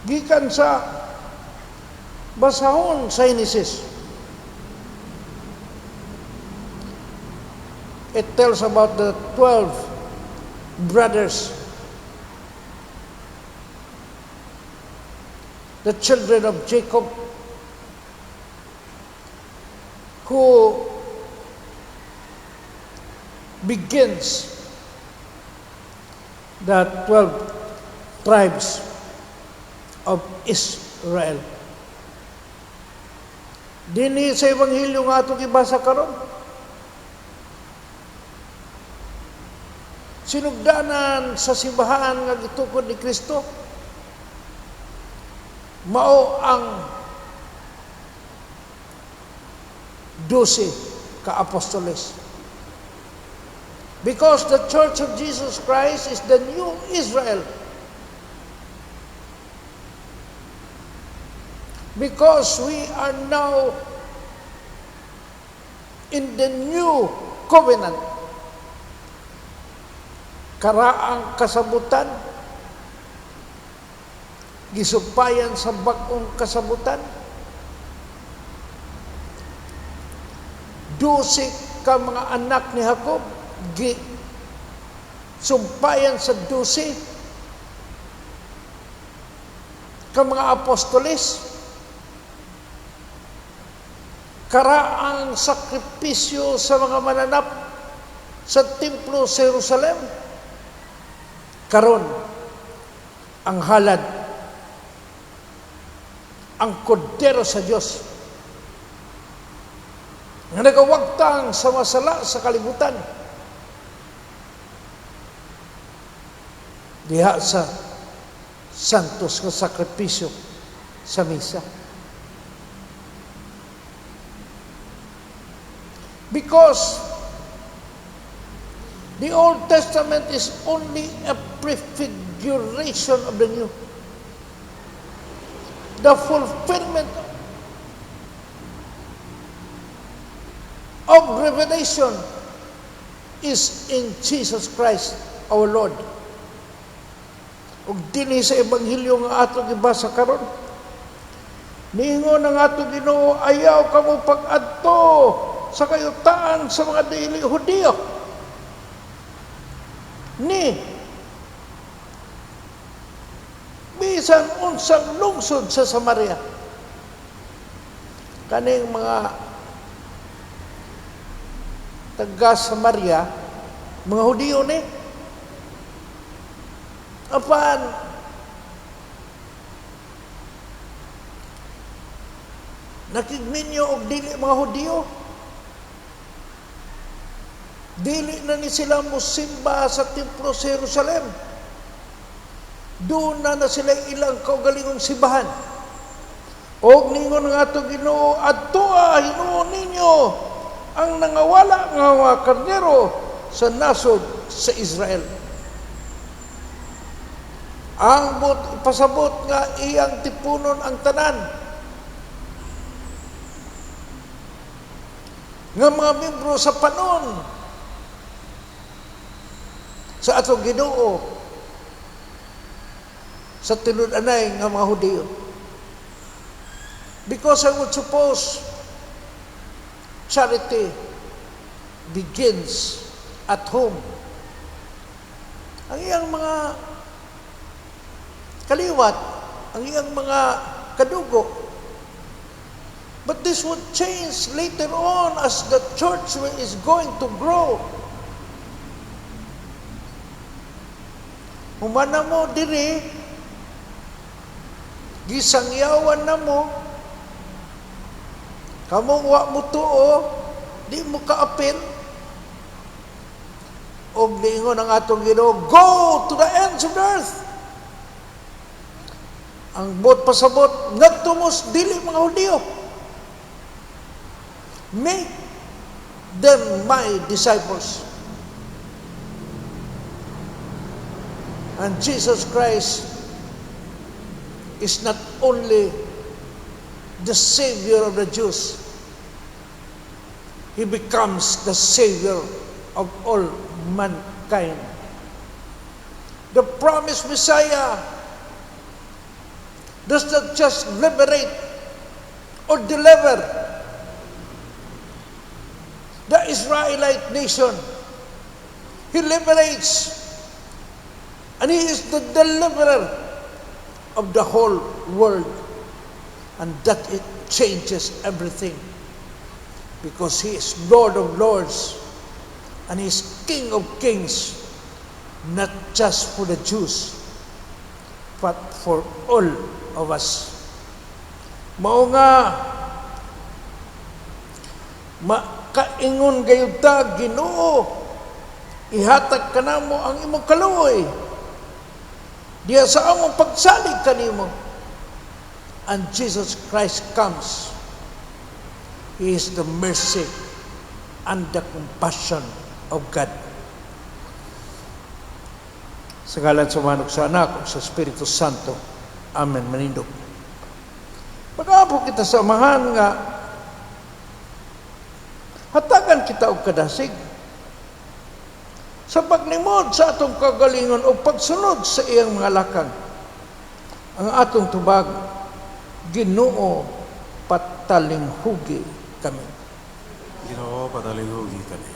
Gikan sa basahon sa Genesis. It tells about the 12 brothers, the children of Jacob, who begins the 12 tribes of Israel. Dinhi sa Ebanghelyo nga atong gibasa karon, sinugdanan sa simbahan nga gitukod ni Kristo mao ang 12 ka apostoles. Because the Church of Jesus Christ is the new Israel. Because we are now in the new covenant. Karaang kasabutan, gisumpayan sa bag-ong kasabutan, 12 ka mga anak ni Jacob, gi sumpayan sa 12 ka mga apostoles, karaang sakripisyo sa mga mananap sa templo sa Jerusalem, karon ang halad, ang kordero sa Dios nga nagawagtang sa masala sa kalibutan diha sa santos nga sakripisyo sa misa. Because the Old Testament is only a prefiguration of the New. The fulfillment of revelation is in Jesus Christ our Lord. Ug dinhi sa ebanghelyo nga atong gibasa karon, niingon ang atong Ginoo, "Ayaw kamo pag-adto sa kayutaan sa mga dili Hudiyo." Ni bisan unsang lungsod sa Samaria. Kaning mga taga Samaria, mga Hudiyo ni. Apan nakigminyo og dili mga Hudiyo. Dili na ni sila mosimba sa templo sa Jerusalem. Doon na na sila ilang kaugalingong simbahan. Og ningon nga ato Ginoo, "Adtoa hinuon ninyo ang nangawala nga mga karnero sa nasod sa Israel." Ang but pasabot nga iyang tipunon ang tanan nga mga membro sa panon sa atong Ginoo sa tinud-anay nga mga Hudiyo. Because I would suppose charity begins at home. Ang iyang mga kaliwat, ang iyang mga kadugo. But this would change later on as the church is going to grow. Humana mo diri, gisangyawan na mo, kamong wa mo tuo, di mo kaapil, og niingon ang atong Ginoo, "Go to the ends of the earth." Ang bot pasabot, ngadto mo dili mga Hudiyo. Make them my disciples. And Jesus Christ is not only the Savior of the Jews, He becomes the Savior of all mankind. The promised Messiah Does not just liberate or deliver the Israelite nation. He liberates and He is the deliverer of the whole world. And that it changes everything because He is Lord of Lords and He is King of Kings, not just for the Jews, but for all of us. Mao nga makaingon gayud ta, "Ginoo, ihatag kanamo ang imong kaluoy diha sa among pagsalig kanimo." And Jesus Christ comes. He is the mercy and the compassion of God. Sa ngalan sa Amahan, sa Anak, ug sa Espiritu Santo. Amen. Manindog. Pag-apo kita sa Amahan nga hatagan kita og kadasig sa paglimod sa atong kagalingon o pagsunod sa iyang mga lakang. Ang atong tubag, "Ginoo, patalinghugi kami." Ginoo, patalinghugi kami.